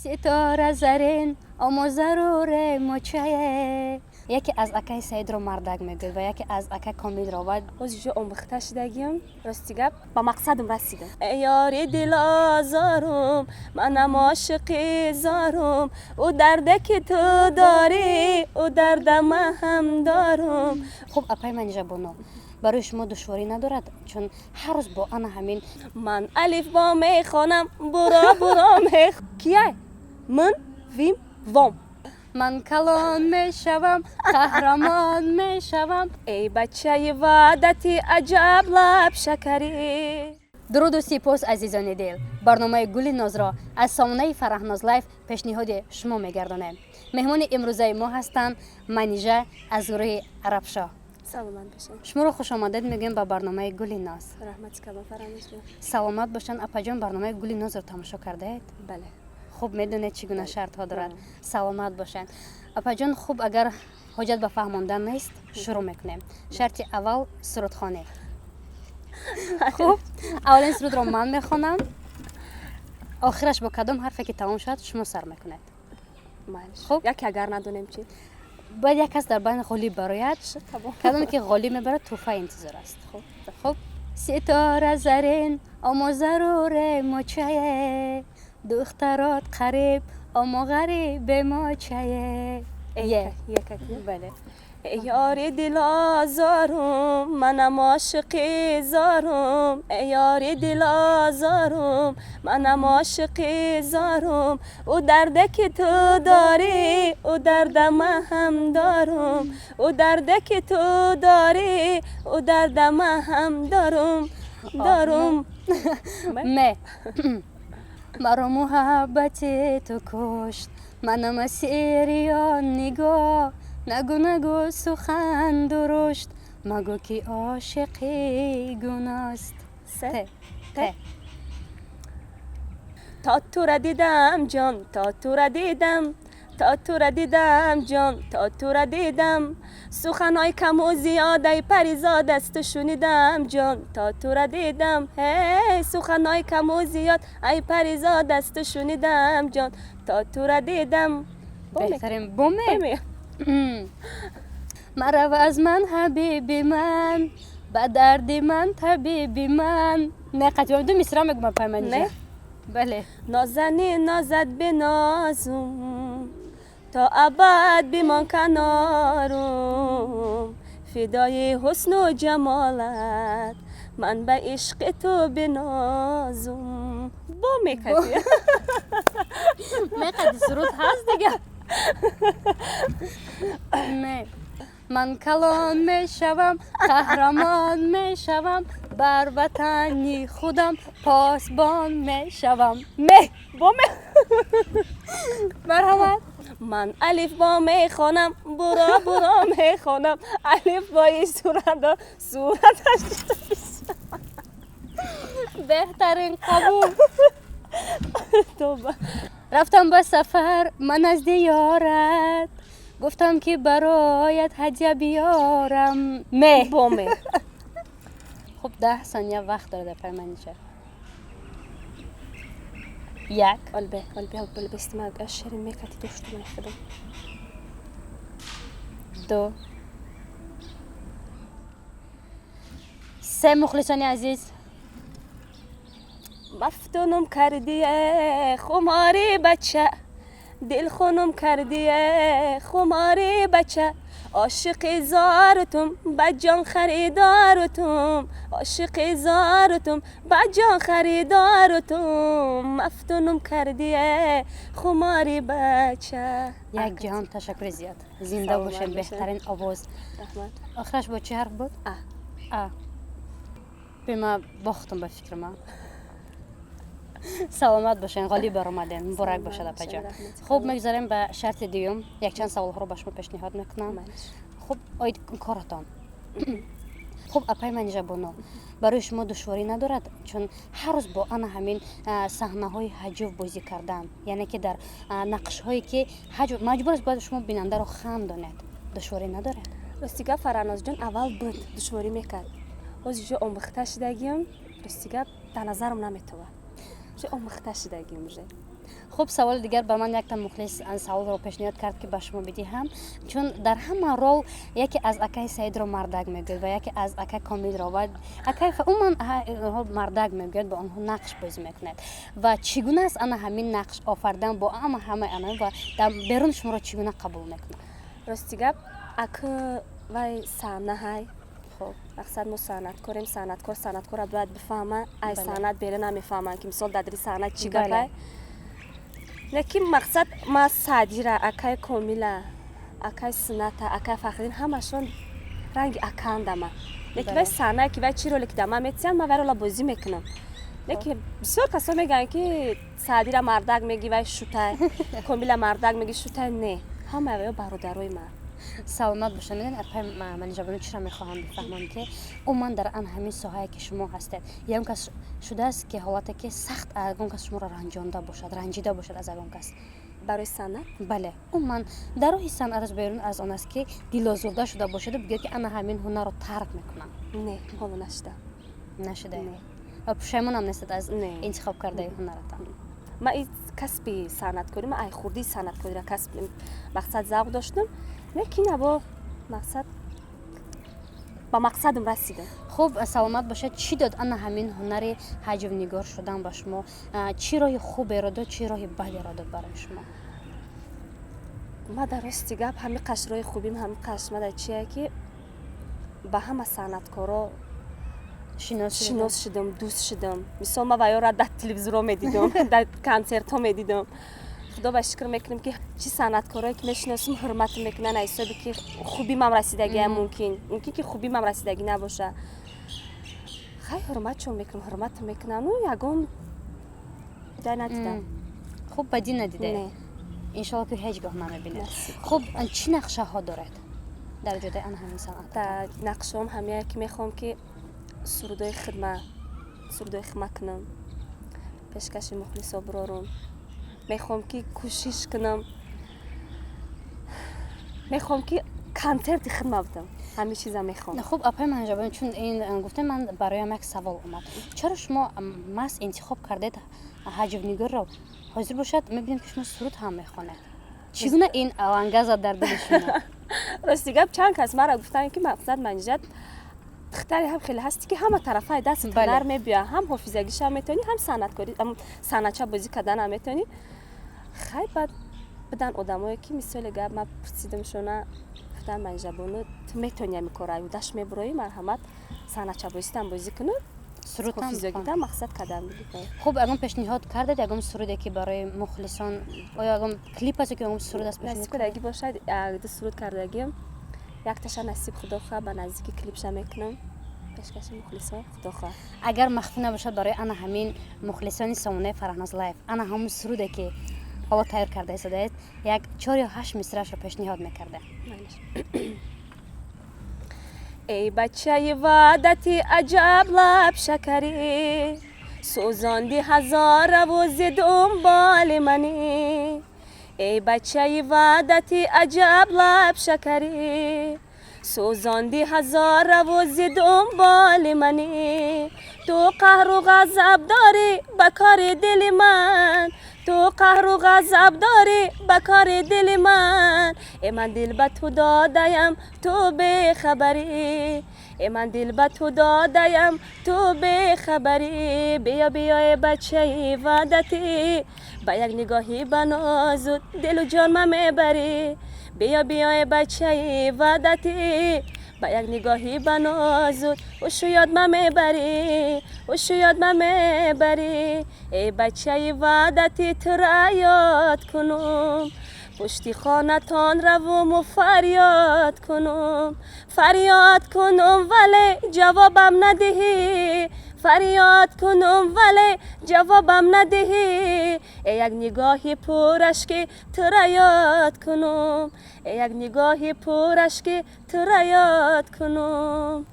Ситора зарин омо заруре мочае. Яке аз акаи Саидро мардак мегӯяд ва яке аз ака Комилро ва Ҳозир ҷо омӯхта шудагиам, рости гап, ба мақсадам расидам. Эй ёри дилозорум, манам ошиқи зорум, ӯ дарде ки ту дорӣ, ӯ дарда ман ҳам дорум. Хуб, апаи Манижабоно, барои шумо душворӣ надорад, чун ҳар рӯз бо ана ҳамин Ман алифбо мехонам, буро буро мех кияй мин вим вом. Ман калон мешавам, қаҳрамон мешавам. Эй бачаи ваъдати, аҷаб лаб шакарӣ. Дуруду сипос, азизони дил. Барномаи Гули Нозро аз сомонаи Фараҳноз Лайф пешниҳоди шумо мегардонем. Меҳмони имрӯзаи мо ҳастанд Манижа аз гурӯҳи Арабшоҳ. Саломат бошед. Шуморо хушомадед мегӯем ба барномаи Гули Ноз. Раҳмати калон, Фараҳноз. Саломат бошанд, апаҷон. Барномаи Гули Нозро тамошо кардаед? Бале. Хуб, медонед, чӣ гуна шартҳо дорад. Саломат бошанд, апаҷон. Хуб, агар ҳоҷат ба фаҳмондан нест, шурӯъ мекунем. Шарти аввал сурудхонӣ. Хуб, аввалин сурудро ман мехонам, охираш бо кадом ҳарфе ки тамом шавад, шумо сар мекунед. Хуб. Яке агар надонем чӣ? Бояд як кас дар байни ғолиб барояд. Кадоме ки ғолиб мебарад, тӯҳфа интизор аст. Хуб. Ситора зарин омо заруре мочае, духтарот қариб омо ғарибе мочае. Е. Бале. Эй ёри дилозорум, манам ошиқи зорум, эй ёри дилозорум, манам ошиқи зорум, ӯ дарде ки ту дорӣ, ӯ дарда ман ҳам дорум, ӯ дарде ки ту дорӣ, ӯ дарда ман ҳам дорум, дорум. Ме. Маро муҳаббати ту кушт, манам асири он нигоҳ. Нагӯ, нагӯ сухан дурушт, магӯ ки ошиқӣ гуност. Се. Те. То тура дидам, ҷон, то тура дидам, то тура дидам, ҷон, то тура дидам, суханҳои каму зиёдай паризод аз ту шунидам, ҷон, то тура дидам, ҳей, суханҳои каму зиёд ай паризод аз ту шунидам, ҷон, то тура дидам. Беҳтарин. Боме. Марав аз ман, ҳабиби ман, ба дарди ман табиби ман. Не, қатъи ду мисра мегӯм, апай Манижа. Бале. Нозани нозат бинозум, то абад бимон канорум, фидои ҳусну ҷамолат ман ба ишқи ту бинозум. Бо мекардӣ. Меқади суруд ҳаст дига. Ме. Ман калон мешавам, қаҳрамон мешавам, бар ватани худам посбон мешавам. Ме. Бо ме. Марҳамат. Ман алифбо мехонам, буро буро мехонам, алифбои суратро сураташ. Беҳтарин, қабул. Тоба. Рафтам ба сафар ман аз диёрат, гуфтам ки бароят ҳадя биёрам. Ме. Бо ме. Хуб, 10 сония вақт дорад апай Манижа. Як. Олбе, олбе, олбе, бестима шери мекати дошту мехӯрам. Ду, се. Мухлисони азиз. Мафтунум кардие, хумори бача, дилхунум кардие, хумори бача, ошиқи зорутум, ба ҷон харидорутум, ошиқи зорутум, ба ҷон харидорутум, мафтунум кардие, хумори бача. Як ҷаҳон ташаккури зиёд, зинда бошед. Беҳтарин овоз. Охираш бо чӣ ҳарф буд? А. А. Бема бохтум ба фикри ман. Саломат бошед, ғолиб баромадем, муборак бошад, апаҷон. Хуб, мегузарем ба шарти дуюм. Якчанд саволҳоро ба шумо пешниҳод мекунам. Хуб, оид коратон. Хуб, апаи Манижабоно, барои шумо душворӣ надорад, чун ҳар рӯз бо ана ҳамин саҳнаҳои ҳаҷв бозӣ кардан, яъне ки дар нақшҳое ки ҳаҷв маҷбур аст, бояд шумо бинандаро хандонед, душворӣ надорад? Рости гап, Фараҳнозҷон, аввал буд, душворӣ мекард. Ҳозир ҷо омӯхта шудагиам, рости гап, дар назарам наметовад, омӯхта шудагиам уже. Хуб. Хуб, саволи дигар ба ман якта мухлис саволро пешниҳод кард, ки ба шумо бидиҳам, чун дар ҳама рол яке аз акаи Саидро мардак мегӯяд ва яке аз акаи Комилро ва акаи умуман мардак мегӯяд, ба онҳо нақш бозӣ мекунад. Ва чӣ гуна аст ана ҳамин нақш офардан бо ама ҳамаи ана ва дар берун шуморо чӣ гуна қабул мекунад? Рости гап, ака, вай саҳна ҳай. Хоб, мақсад, мо санъаткорем, санъаткор санъаткора бояд бифаҳма, ай санъат бере намефаҳманд, ки мисол дар дари саҳна чӣ гапай. Не ки мақсад, ма Саъдира, акаи Комила, акаи Суната, акаи Фахриддин, ҳамашон ранги акаандама. Леки вай саҳнае ки вай чӣ роле ки дар ман метиҳанд, ман вай рола бозӣ мекунам. Леки бисёр касо мегӯянд, ки Саъдира мардак меги, вай шутай, Комила мардак меги, шутай. Не, ҳамаи ваё бародарои ман. Саломат бошад. Медонед, апай Манижабону, чиро мехоҳам бифаҳмам, ки умуман дар ан ҳамин соҳае ки шумо ҳастед, ягон кас шудааст, ки ҳолате ки сахт ягон кас шуморо ранҷонда бошад, ранҷида бошад аз ягон кас? Барои санъат? Бале, умуман дар роҳи санъат, аз берун аз он аст, ки дилозурда шуда бошаду бигӯяд, ки ана ҳамин ҳунарро тарк мекунам. Не, ҳоло нашуда. Нашуда? Не. Ва пушаймонам нестед аз Не. интихоб кардаи ҳунаратон? Ман и касби санъаткорӣ, ман ай хурдии санъаткориро касб, мақсад, завқ доштам, лекин або мақсад, ба мақсадам расидам. Хуб, саломат бошад. Чӣ дод ана ҳамин ҳунари ҳаҷвнигор шудан ба шумо? Чӣ роҳи хуберо дод, чӣ роҳи бадеро дод барои шумо? Ма дар рости гап, ҳами қаш роҳи хубим, ҳами қаш ма дар чие, ки ба ҳама санъаткоро шинос? Шинос шудам, дӯст шудам. Мисол, ма ваёра дар телевизорҳо медидам, дар консертҳо медидам. Худо ба шукр мекунем, ки чӣ санъаткорое ки мешиносим, ҳурмат мекунанд, аз ҳисоби ки хубимам расидагиам. Мумкин ки хубимам расидагӣ набоша. Хай, ҳурматшон мекунам, ҳурмат мекунам. Ну, ягон ҷай надидам. Хуб, бадӣ надида? Не. Иншолло, ки ҳеҷ гоҳ намебинед. Насиб. Хуб, чӣ нақшаҳо доред дар ҷодаи ана ҳамин санъат? Дар нақшаом ҳамяе, ки мехоҳам, ки сурудои хидма кунам, пешкаши мухлисо бирорум. Мехоҳам, ки кӯшиш кунам, мехоҳам, ки консерти хидма будам, ҳамин чиза мехоҳам. Хуб, апаи Манижабону, чун ин гуфтем, ман бароям як савол омад: чаро шумо маҳз интихоб кардед ҳаҷвнигорро? Ҳозир бошад, мебинем, ки шумо суруд ҳам мехонед. Чӣ гуна ин аланга зад дар дили шумо? Рости гап, чанд кас мара гуфтанд, ки мақсад, Манижат, духтаре ҳам хеле ҳасти, ки ҳама тарафаи даст ҳунар мебиёяд, ҳам ҳофизагиша метавонӣ, ҳам санъаткорӣ, санъатча бозӣ карданам метавонӣ. Хай, баъд бидан одамое, ки мисоли гап, ман пурсидамшона, гуфтам: «Манижабону, ту метавонӣ ҳамин кора, юдаш мебуроӣ, марҳамат, санъатча бозитам бозӣ куну сурудам бихон.» Ҳофизагитам мақсад кардам. Хуб, ягон пешниҳод кардед, ягон суруде, ки барои мухлисон, оё ягон клип аст ё ки ягон суруд аст, пешниҳод? Насиб кардагӣ бошад, ду суруд кардагим, якташа, насиб, худо хоҳад, ба наздики клипша мекунам, пешкаши мухлисон, худо хоҳад. Агар махфӣ набошад, барои ана ҳамин мухлисони сомонаи Фараҳноз Лайф ана ҳамон суруде, ки ҳоло тайёр карда истодаед, як чор ё ҳашт мисраашро пешниҳод мекарда. Майлаш. Эй бачаи ваъдати, аҷаб лаб шакарӣ, сӯзонди ҳазораву зи дунболи манӣ. Эй бачаи ваъдати, аҷаб лаб шакарӣ, сӯзонди ҳазораву зи дунболи манӣ. Ту қаҳру ғазаб дорӣ ба кори дили ман, ту қаҳру ғазаб дорӣ ба кори дили ман. Э, ман дил ба ту додаям, ту бехабарӣ, э, ман дил ба ту додаям, ту бехабарӣ. Биё, биё, э бачаи ваъдатӣ, ба як нигоҳи банозу дилу ҷонма мебарӣ. Биё, биё, э бачаи ваъдатӣ, ба як нигоҳи банозу ҳушу ёдма мебарӣ, ҳушу ёдма мебарӣ. Эй бачаи ваъдатӣ, тура ёд кунум, пушти хонатон равуму фарёд кунум, фарёд кунум, вале ҷавобам надиҳӣ, фарёд кунум, вале ҷавобам надиҳӣ. Э, як нигоҳи пурашки тура ёд кунум, э, як нигоҳи пурашки тура ёд кунум.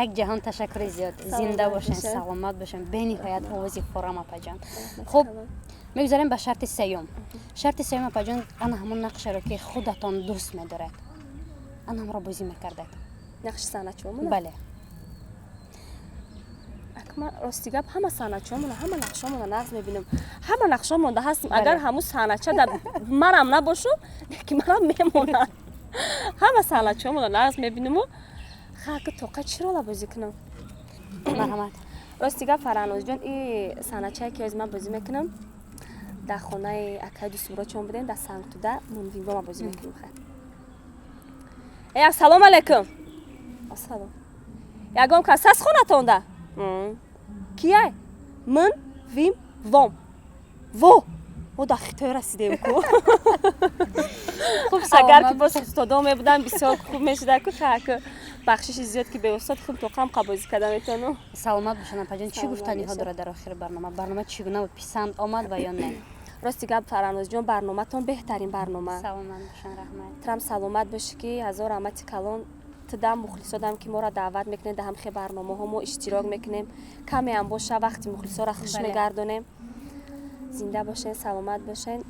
Як ҷаҳон ташаккури зиёд. Саломат Зинда бошен. бошед. Саломат бошен. Бениҳоят овози форам, апаҷон. Хуб, мегузарем ба шарти сеюм. Шарти сеюм, апаҷон, ана ҳамон нақшеро, ки худатон дӯст медоред, ана ҳамро бозӣ мекардед. Нақши санъатчиомона? Бале. Ман, рости гап, ҳама саҳначаҳомона, ҳама нақшҳомона нағз мебинам, ҳама нақшҳо монда ҳастем. Агар ҳамун саҳнача дар манам набошум, лекин манам мемонам. Ҳама саҳначаҳомона нағз мебинаму хаки тоқа чӣ рола бозӣ кунам? Марҳамат. Рости гап, Фараҳнозҷон, и саҳначае ки ҳозир ман бозӣ мекунам, дар хонаи акаи дӯстмуродчон будем, дар Сангтуда Мунвинбо ма бозӣ мекунем. Хай, э, ассалому алайкум. Ассалом. Ягон кас ҳаст хонатонда? Кияй? Мын, вим, вом, во. Мо дар Хитой расидем ку. Агар ки боз устодон мебудам, бисёр хуб мешуда ку. Хаку, бахшиши зиёд, ки беустод хуб тоқам қабозӣ карда метавонам. Саломат бошанд, апаҷон. Чӣ Саломат гуфтаниҳо бошед. дорад дар охири барнома? Барнома чӣ гуна буд, писанд омад ва ё не? Рости гап, Фараҳнозҷон, барноматон беҳтарин барнома. Саломат бошанд, раҳмат. Трам саломат бошӣ, ки ҳазор раҳмати калон тудам, мухлисодам, ки моро даъват мекунед, дар ҳамхе барномаҳо мо иштирок мекунем, камеам боша, вақти мухлисоро хуш мегардонем. Зинда бошен, саломат бошен.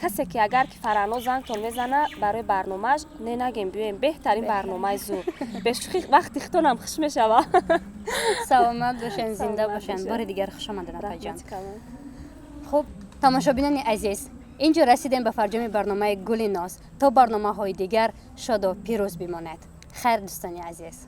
Касе ки агар ки Фараҳноз зангтон мезана барои барномааш, не нагем, биёем. Беҳтарин барномаи зур, бешӯхӣ, вақти хитонам хуш мешава. Саломат бошен, зинда Саломат бошен. бошед. Бори дигар хуш омадед, апаҷон. Раҳмати калон. Хуб, тамошобинони азиз, инҷо расидем ба фарҷоми барномаи Гули ноз. То барномаҳои дигар шоду пирӯз бимонед. Хайр, дӯстони азиз.